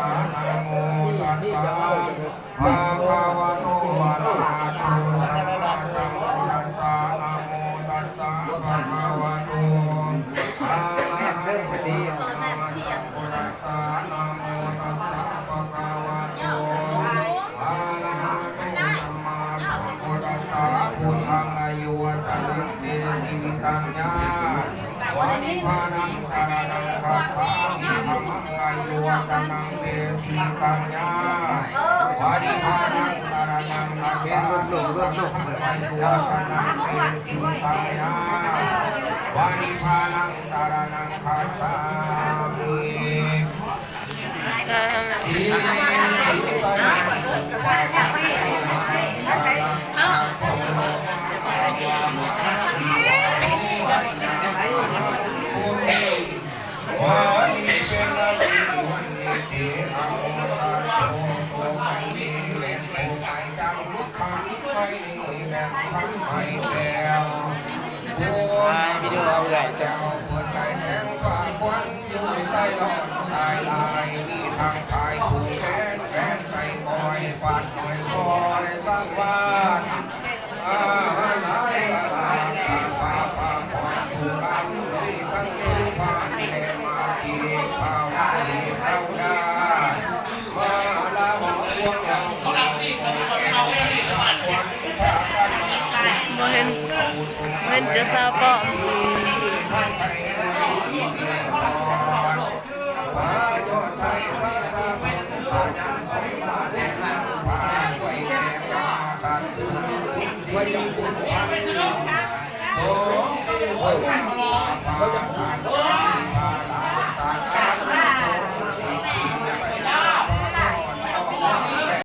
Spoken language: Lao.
ະ ນະໂມຕັດສະ ພະຄະວະໂຕ ອະລະຫະໂຕ ສຳມາສຳພຸດທັດສະ ນະໂມຕັດສະ ພະຄະວະໂຕ ອະລະຫະໂຕ ສຳມາສຳພຸດທັດສະ ນະໂມຕັດສະ ພະຄະວະໂຕ ອະລະຫະໂຕ ສຳມາສຳພຸດທັດສະ ພຸດທັງ ອາຍຸ ວັດຕະນັງ ເຕ ຊີວິຕັງ ຍາ ວະນິບພານັງ ສະລະນັງ ຄັດສາມິ ທຳມັງ ອາຍຸ ວັດຕະນັງ ເຕ ຊີວິຕັງ ຍາ ວະນິບພານັງ ສະລະນັງ ຄັດສາມິ ທຳມັງ ອາຍຸ ວັດຕະນັງ ເຕ ຊີວິຕັງ ຍາ ວະນິບພານັງ ສະລະນັງ ຄັດສາມິ. ຖ່າຍວິດີໂອເອື້ອຍ. ຢູ່ໃສລອດສາຍລາຍ ມີທັງພາຍຜູກແຂນ ແຂວນໃສ່ກ້ອຍ ຟາດຊ່ອຍຊອຍສັງວາດ ອາ ຫຼາຍລະລາ ສາພາພາພອນຜູ້ກຳ ມີທັງຜູ້ພານແລະມາທີ່ພາວະເອກເຊົາດາ ມາລາວພວກເຮົາ ບໍ່ເຫັນ ບໍ່ເຫັນເຈົ້າສາວປ້ອມ. ສອງ ສີ່ ສອງ ສອງ ສອງ